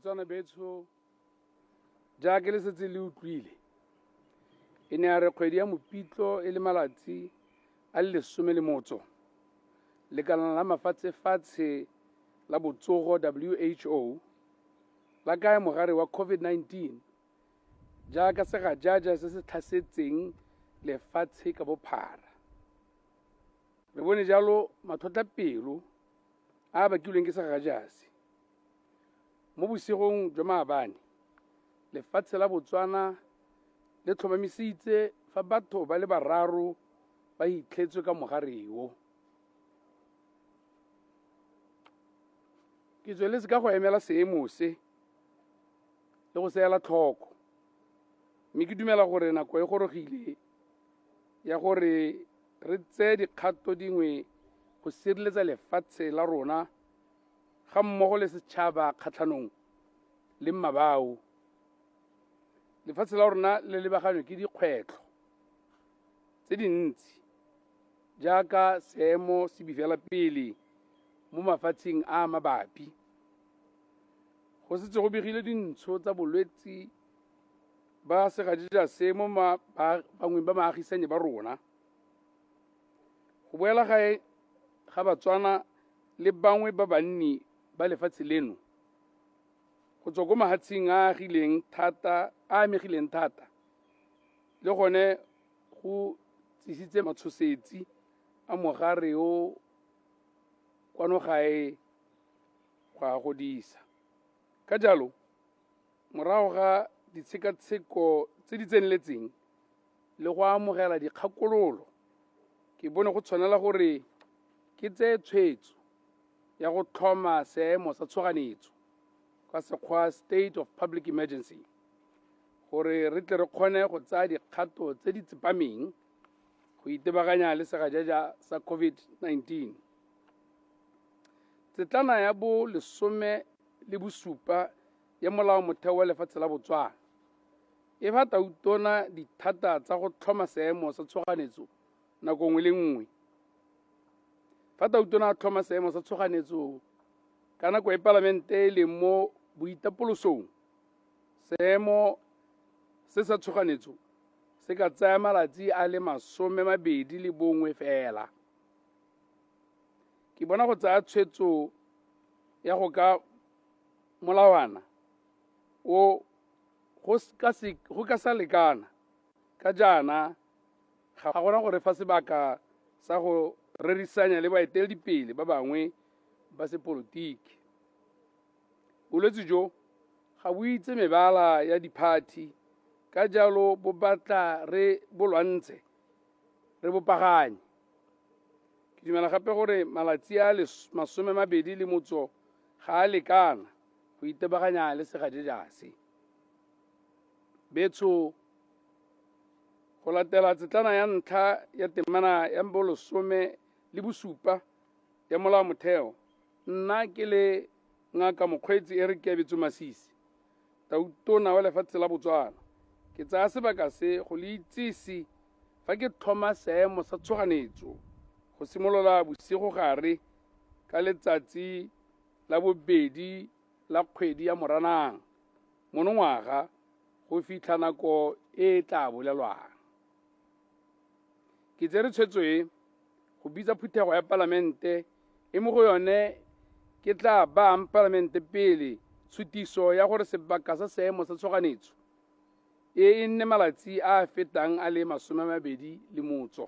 Batswana betsho, jaaka le setse le utlwile, e ne ya re kgwedi ya Mopitlo e le malatsi a le 18, lekalana la mafatshefatshe la botsogo WHO la kaya mogare wa COVID-19 jaaka segajaja se se tlhasetseng lefatshe ka bophara. Re bone jalo matlhotlhapelo a a bakilweng ke segajaja se. Mo bosigong jwa maabane, lefatshe la Botswana le tlhomamisitse fa batho ba le bararo ba hitlhetswe ka mogare o. Ke tsweletse ka go emela seemo se le go se ela tlhoko, mme ke dumela gore nako e gorogile ya gore re tseye dikgato dingwe go sireletsa lefatshe la rona ga mmogo le setšhaba kgatlhanong le mmabao. Lefatshe la rona le lebaganwe ke dikgwetlho tse dintsi jaaka seemo se bifela pele mo mafatsheng a mabapi. Go setse go begile dintsho tsa bolwetsi ba segajaja se mo bangweng ba baagisani ba rona. Go boela gae ga Batswana le bangwe ba banni ba lefatshe leno go tswa ko mahatsheng a agileng thata, a amegileng thata, le gone go tsisitse matshosetsi a mogare o kwano gae go a godisa. Ka jalo, morago ga ditshekatsheko tse di tseneletseng le go amogela dikgakololo, ke bone go tshwanela gore ke tseye tshwetso ya go tlhoma seemo sa tshoganetso, ka Sekgowa state of public emergency, gore re tle re kgone go tsaya dikgato tse di tsepameng go itebaganya le segajaja sa COVID-19. Tsetlana ya bo 17 ya molao motheo wa lefatshe la Botswana e fa tautona dithata tsa go tlhoma seemo sa tshoganetso nako nngwe le nngwe. Fa tautona a tlhoma seemo sa tshoganetso ka nako e palamente e leng mo boitapolosong, seemo se sa tshoganetso se ka tsaya malatsi a le 21 fela. Ke bona go tsaya tshwetso ya go ka molawana o go ka sa lekana, ka jaana ga gona gore fa sebaka sa go rerisanya le baeteledipele ba bangwe ba sepolotiki. Bolwetse jo ga bo itse mebala ya diphathi, ka jalo bo batla re bo lwantshe, re bopaganye. Ke dumela gape gore malatsi a 28 ga a lekana go itebaganya le segajaja se. Betsho, go latela tsetlana ya ntlha ya temana ya bo 17 ya molao motheo, nna ke le Ngaka Mokgweetsi Eric Keabetswe Masisi, tautona wa lefatshe la Botswana, ke tsaya sebaka se go le itsise fa ke tlhoma seemo sa tshoganetso go simolola bosigogare ka letsatsi la bobedi la kgwedi ya Moranang monongwaga go fitlha nako e e tla bolelwang. Ke tsere tshwetso e go bitsa phuthego ya palamente e mo go yone ke tla baang palamente pele tshutiso ya gore sebaka sa seemo sa tshoganetso e e nne malatsi a a fetang a le 28.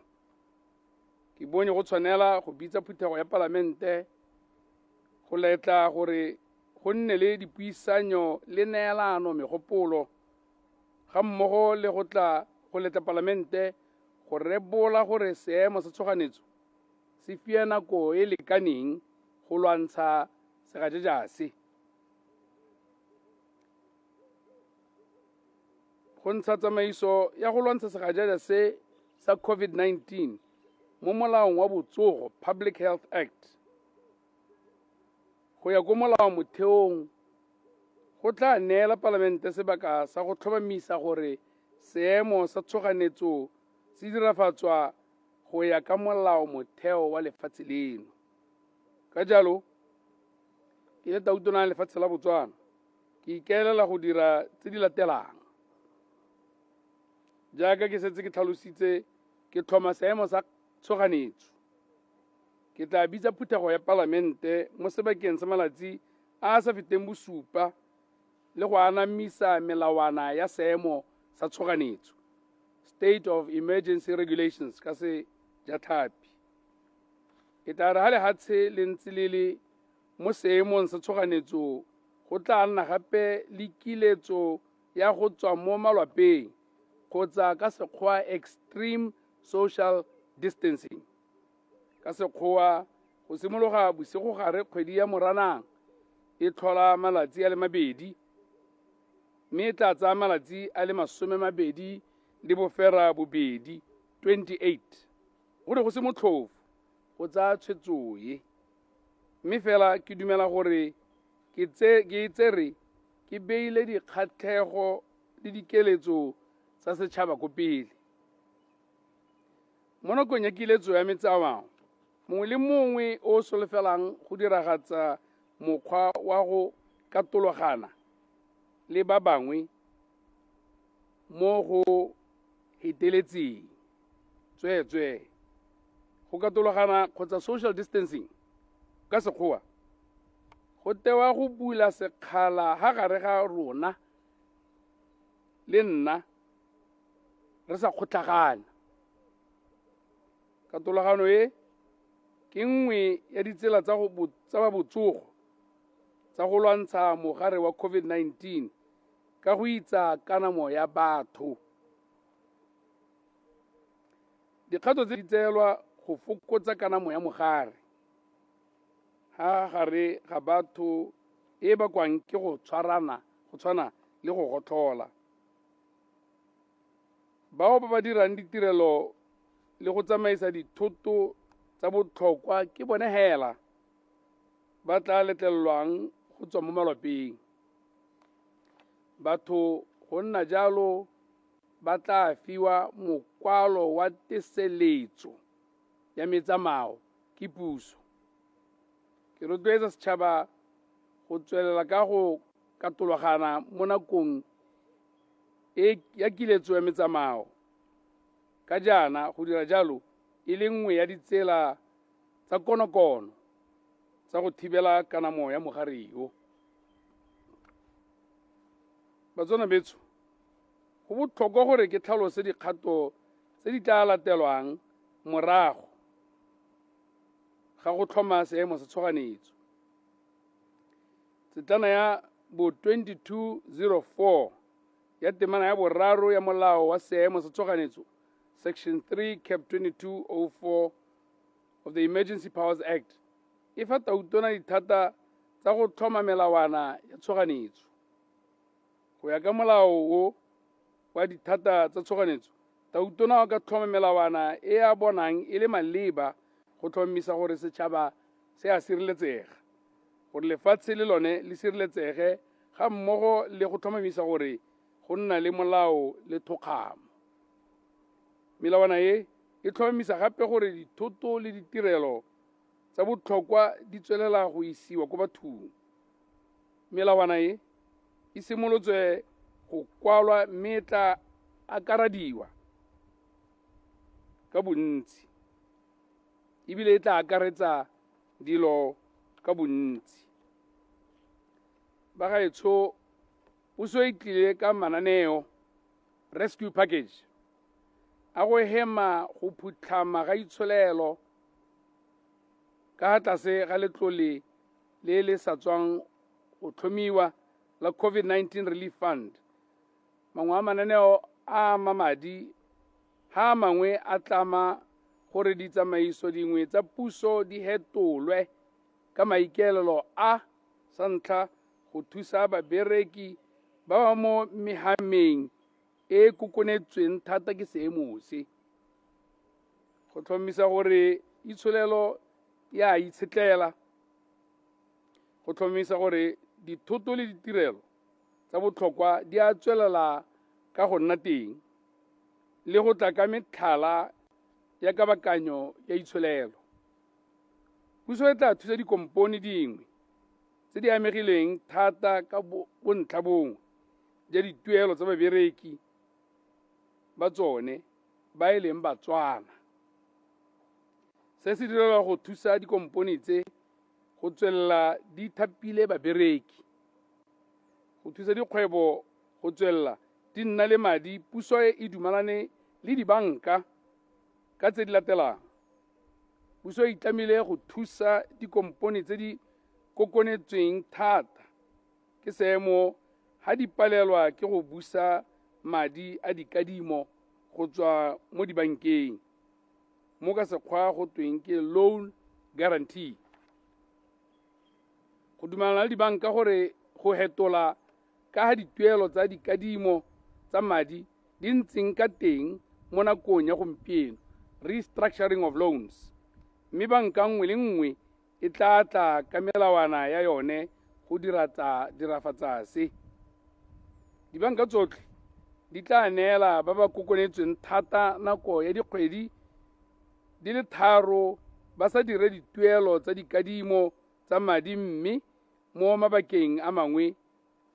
Ke bone go tshwanela go bitsa phuthego ya palamente go letla gore go nne le dipuisanyo le neelano megopolo ga mmogo le go tla go letla palamente go rebola gore seemo sa tshoganetso se fiwa nako e lekaneng go lwantsha segajaja se. Go ntsha tsamaiso ya go lwantsha segajaja se sa COVID-19 mo molaong wa botsogo, Public Health Act, go ya ko molao motheong go tla neela palamente sebaka sa go tlhomamisa gore seemo sa tshoganetso se dirafatswa go ya ka molao motheo wa lefatshe leno. Ka jalo, ke le tautona ya lefatshe la Botswana, Ke ikaelela go dira tse di latelang. Jaaka ke setse ke tlhalositse, ke tlhoma seemo sa tshoganyetso. Ke tla bitsa phuthego ya palamente mo sebakeng sa malatsi a a sa feteng bosupa le go anamisa melawana ya seemo sa tshoganyetso, State of Emergency Regulations ka Sejatlhapi. E tla re ha lehatshe le ntse le le mo seemong sa tshoganyetso, go tla nna gape le kiletso ya go tswa mo malwapeng kgotsa ka Sekgowa extreme social distancing. Ka Sekgowa, go simologa bosigogare kgwedi ya Moranang e tlhola malatsi a le mabedi mme e tla tsaya malatsi a le 28, 28. Go ne go se motlhofo go tsaya tshwetso e, mme fela ke dumela gore ke e tsere ke beile dikgatlhego le dikeletso tsa setšhaba ko pele. Mo nakong ya kiletso ya metsamao, mongwe le mongwe o solofelang go diragatsa mokgwa wa go katologana le ba bangwe mo go heteletseng, tsweetswee, go katologana kgotsa social distancing ka Sekgowa, go tewa go bula sekgala ha gare ga rona le nna re sa kgotlhagana. Katologano e ke nngwe ya ditsela tsa ba botsogo tsa go lwantsha mogare wa COVID-19 ka go itsa kanamo ya batho. Dikgato tse di tseelwa go fokotsa kanamo ya mogare ha gare ga batho e bakwang ke go tshwana le go gotlhola. Bao ba ba dirang ditirelo le go tsamaisa dithoto tsa botlhokwa ke bone hela ba tla letlelelwang go tswa mo malwapeng. Batho go nna jalo ba tla fiwa mokwalo wa teseletso ya metsamao ke puso. Ke rotloetsa setšhaba go tswelela ka go katologana mo nakong e ya kiletso ya metsamao, ka jaana go dira jalo e le nngwe ya ditsela tsa konokono tsa go thibela kanamo ya mogare yo. Batswana betsho, go botlhokwa gore ke tlhalose dikgato tse di tla latelwang morago ga go tlhoma seemo sa tshoganyetso. Tsetlana ya bo 2204 ya temana ya boraro ya molao wa seemo sa tshoganyetso, Section 3 Cap 2204 of the Emergency Powers Act, e fa tautona dithata tsa go tlhoma melawana ya tshoganyetso. Go ya ka molao o wa dithata tsa tshoganyetso, tautona o ka tlhoma melawana e a bonang e le maleba go tlhomamisa gore setšhaba se a sireletsega, gore lefatshe le lone le sireletsege, ga mmogo le go tlhomamisa gore go nna le molao le thokgamo. Melawana e e tlhomamisa gape gore dithoto le ditirelo tsa botlhokwa di tswelela go isiwa ko bathong. Melawana e e simolotswe go kwalwa mme e tla akarediwa ka bontsi, ebile e tla akaretsa dilo ka bontsi. Bagaetsho, puso e tlile ka mananeo rescue package a go hema go phutlhama ga itsholelo ka tlase ga letlole le le sa tswang go tlhomiwa la COVID-19 Relief Fund. Mangwe a mananeo a ama madi, ha a mangwe a tlama gore ditsamaiso dingwe tsa puso di hetolwe ka maikaelelo a sa ntlha go thusa babereki ba ba mo mehameng e e kokonetsweng thata ke seemo se, go tlhomamisa gore itsholelo e a itshetlela, go tlhomamisa gore dithoto le ditirelo tsa botlhokwa di a tswelela ka go nna teng, le go tla ka metlhala ya kabakanyo ya itsholelo. Puso e tla thusa dikompone dingwe tse di amegileng thata ka bontlha bongwe ja dituelo tsa babereki ba tsone ba e leng Batswana. Se se direlwa go thusa dikompone tse go tswelela di thapile babereki. Go thusa dikgwebo go tswelela di nna le madi, puso e dumalane le dibanka ka tse di latelang. Puso e itlamile go thusa dikompone tse di kokonetsweng thata ke seemo ha di palelwa ke go busa madi a dikadimo go tswa mo dibankeng, mo ka sekgwa go tweng ke loan guarantee. Go dumalana le dibanka gore go hetola ka ha dituelo tsa dikadimo tsa madi di ntseng ka teng mo nakong ya gompieno, restructuring of loans, mme banka nngwe le nngwe e tla tla ka melawana ya yone go dirafatsa se. Dibanka tsotlhe di tla neela ba ba kokonetsweng thata nako ya dikgwedi di le 3 ba sa dire dituelo tsa dikadimo tsa madi, mme mo mabakeng a mangwe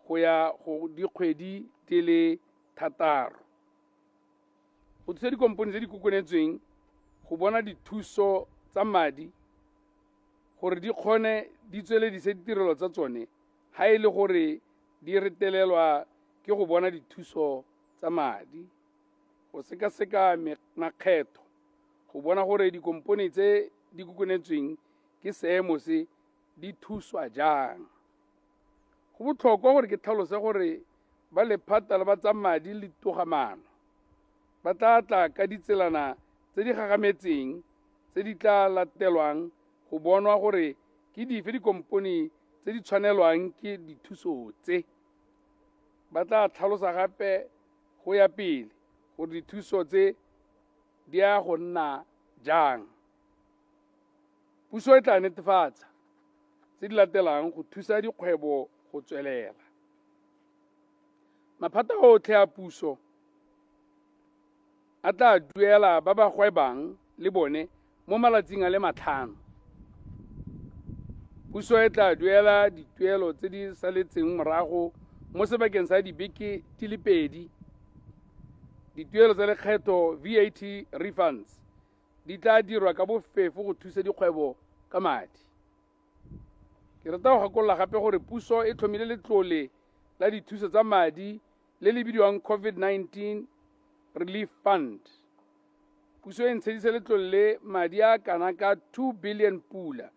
go ya go dikgwedi di le 6. Go thusa dikompone tse di kokonetsweng go bona dithuso tsa madi gore di kgone di tsweledise ditirelo tsa tsone ha e le gore di retelelwa ke go bona dithuso tsa madi. Go sekaseka makgetho go bona gore dikompone tse di kokonetsweng ke seemo se di thuswa jang. Go botlhokwa gore ke tlhalose gore ba lephata la ba tsa madi le togamaano ba tla tla ka ditselana tse di gagametseng tse di tla latelwang go bonwa gore ke dife dikompone tse di tshwanelwang ke dithuso tse. Ba tla tlhalosa gape go ya pele gore dithuso tse di ya go nna jang. Puso e tla netefatsa tse di latelang go thusa dikgwebo go tswelela. Maphata otlhe a puso a tla duela ba ba gwebang le bone mo malatsing a le 5. Puso e tla duela dituelo tse di saletseng morago mo sebakeng sa dibeke di le 2. Dituelo tsa lekgetho VAT refunds di tla dirwa ka bofefo go thusa dikgwebo ka madi. Ke rata go gakolola gape gore puso e tlhomile letlole la dithuso tsa madi le le bidiwang COVID-19 Relief Fund. Puso e ntsheditse letlole le madi a kana ka 2 billion pula,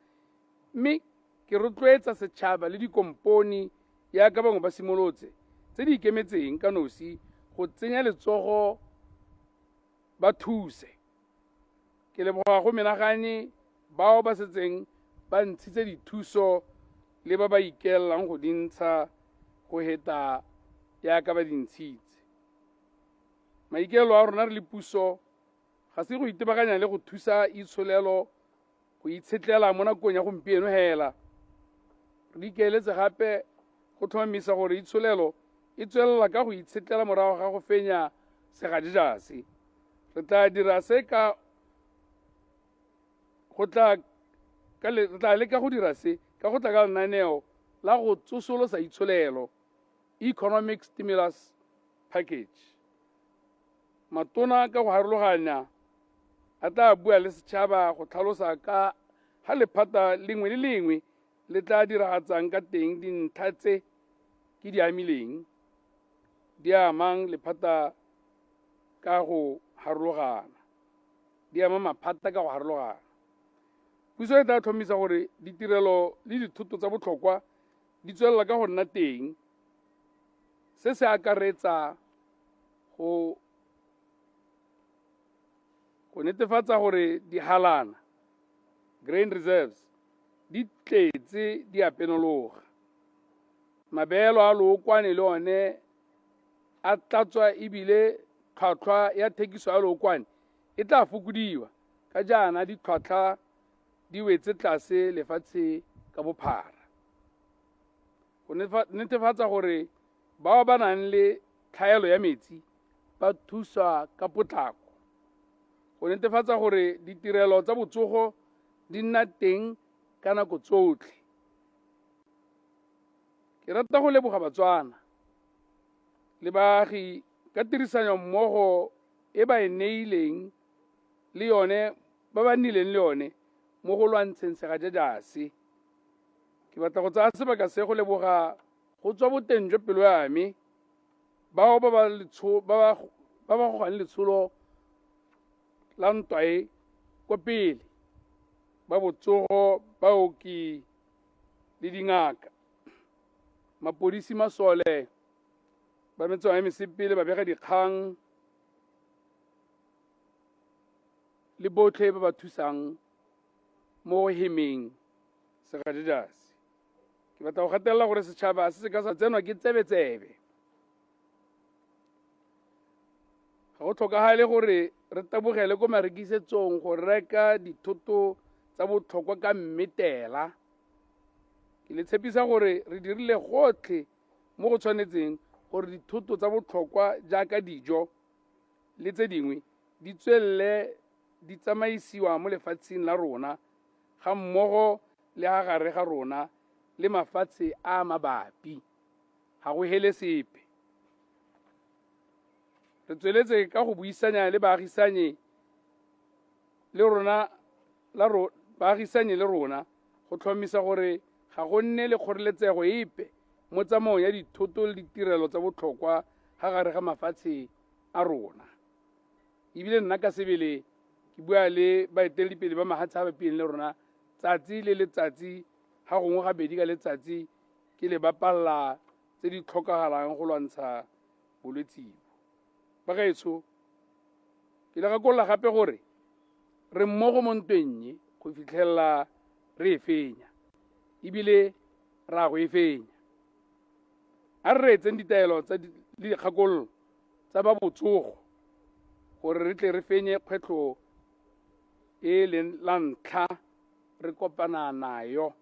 mme ke rotloetsa setšhaba le dikompone jaaka bangwe ba simolotse tse di ikemetseng ka nosi go tsenya letsogo ba thuse. Ke leboga go menagane bao ba setseng ba ntshitse dithuso le ba ba ikaelelang go di ntsha go heta jaaka ba di ntshitse. Maikaelelo a rona re le puso ga se go itebaganya le go thusa itsholelo go itshetlela mo nakong ya gompieno hela. Re ikaeletse gape go tlhomamisa gore itsholelo e tswelela ka go itshetlela morago ga go fenya segajejase. Re tla dira se ka go tla ka le, re tla leka go dira se ka go tla ka lenaneo la go tsosolosa itsholelo, economic stimulus package. Matona ka go harologanya a tla bua le setšhaba go tlhalosa ka ha lephata lengwe le lengwe le tla diragatsang ka teng dintlha tse ke di amileng di amang lephata ka go harologana, di ama maphata ka go harologana. Puso e tla tlhomamisa gore ditirelo le dithoto tsa botlhokwa di tswelela ka go nna teng. Se se akaretsa go netefatsa gore dihalana, grain reserves, di tletse di a penologa. Mabeelo a lookwane le one a tlatswa ebile tlhwatlhwa ya thekiso ya lookwane e tla fokodiwa ka jaana ditlhwatlhwa di wetse tlase lefatshe ka bophara. Go netefatsa gore bao ba nang le tlhaelo ya metsi ba thuswa ka potlako. Go netefatsa gore ditirelo tsa botsogo di nna teng ka nako tsotlhe. Ke rata go leboga Batswana le baagi ka tirisanyo mmogo e ba e neileng le yone ba ba nnileng le yone mo go lwantsheng segajaja se. Ke batla go tsaya sebaka se go leboga go tswa boteng jwa pelo ya me bao ba ba gogang letsholo la ntwa e kwa pele, ba botsogo, baoki le dingaka, mapodisi, masole, ba metsamao ya mesepele, babega dikgang le botlhe ba ba thusang mo go hemeng segajaja se. Ke batla go gatelela gore setšhaba se se ka sa tsenwa ke tsebetsebe. Ga go tlhokagale gore re tabogele ko marekisetsong go reka dithoto tsa botlhokwa ka mmetela. Ke le tshepisa gore re dirile gotlhe mo go tshwanetseng gore dithoto tsa botlhokwa jaaka dijo le tse dingwe di tswelele di tsamaisiwa mo lefatsheng la rona ga mmogo le ga gare ga rona le mafatshe a mabapi. Ga go hele sepe. Re tsweletse ka go buisanya le baagisanye le rona baagisanye le rona go tlhomamisa gore ga go nne le kgoreletsego epe mo tsamaong ya dithoto le ditirelo tsa botlhokwa ga gare ga mafatshe a rona. Ebile nna ka sebele ke bua le baeteledipele ba mafatshe a bapileng le rona tsatsi le letsatsi, ga gongwe gabedi ka letsatsi, ke le bapalla tse di tlhokagalang go lwantsha bolwetse bo. Bagaetsho, ke le gakolola gape gore re mmogo mo ntweng e go fitlhelela re e fenya, ebile ra go e fenya. A re reetseng ditaelo tsa le dikgakololo tsa ba botsogo gore re tle re fenye kgwetlho e leng la ntlha re kopana nayo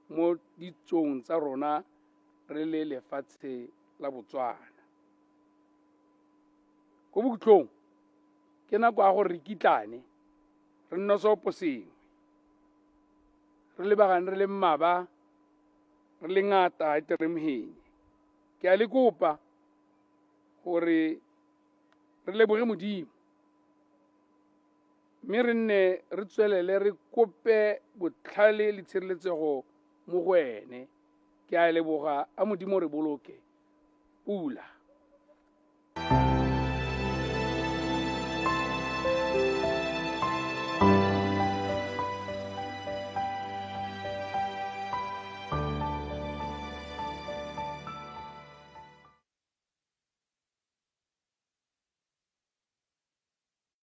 mo ditsong tsa rona re le lefatshe la Botswana. Ko bokhutlong ke nako ya gore re kitlane, re nne seopo sengwe, re lebagane re le mmaba, re le ngata e tere mohenye. Ke a le kopa gore re leboge Modimo, mme re nne re tswelele re kope botlhale le tshireletsego mo go ene. Ke a leboga, a Modimo re boloke. Pula.